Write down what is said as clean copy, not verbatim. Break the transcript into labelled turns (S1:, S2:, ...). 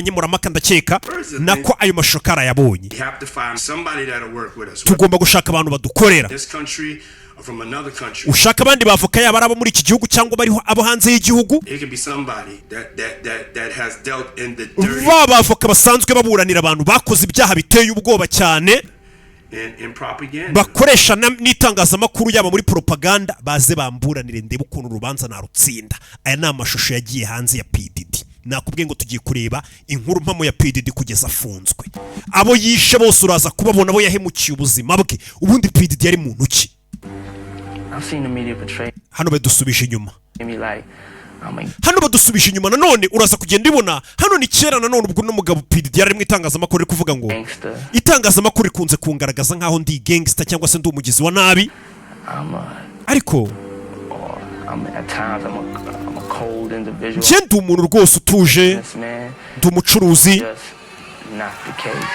S1: Nkemurampaka, ndakeka nako ayo mashusho karayabonye.
S2: We have to find somebody that'll work with us.
S1: Tugomba gushaka abantu badukorera.
S2: This country or from another country.
S1: Ushaka abandi bavoka, yaba ari abo muri iki gihugu cyangwa bariho abo hanze y'igihugu.
S2: It could be somebody that has dealt in the dirty
S1: Ba bavoka basanzwe baburanira abantu bakoze ibyaha biteye ubwoba cyane,
S2: in propaganda.
S1: bakoresha n'itangazamakuru, yaba muri propaganda, baze bamburanire, ndebe ukuntu urubanza narutsinda. Aya ni amashusho yagiye hanze ya P Diddy. Nakubwiye ngo tugiye kureba inkuru mpamo ya P Diddy kugeza afunzwe. Abo yishe bose uraza kubabona, abo yahemukiye ubuzima bwe. Ubundi P Diddy yari muntu ki?
S3: I've seen the media portray
S1: Hano badusubije inyuma.
S3: me like I'm a
S1: Hano badusubije inyuma nanone, uraza kugenda ubibona. Hano ni kera nanone, ubwo n'umugabo P Diddy yari ari mu itangazamakuru, ari kuvuga ngo
S3: gangster.
S1: itangazamakuru rikunze kungaragaza nk'aho ndi gangster cyangwa se ndi umugizi wa nabi.
S3: I'm a
S1: Ariko
S3: or I'm at times I'm a cold individual.
S1: njye ndi umuntu rwose utuje,
S3: This man
S1: ndi umucuruzi.
S3: just not the case.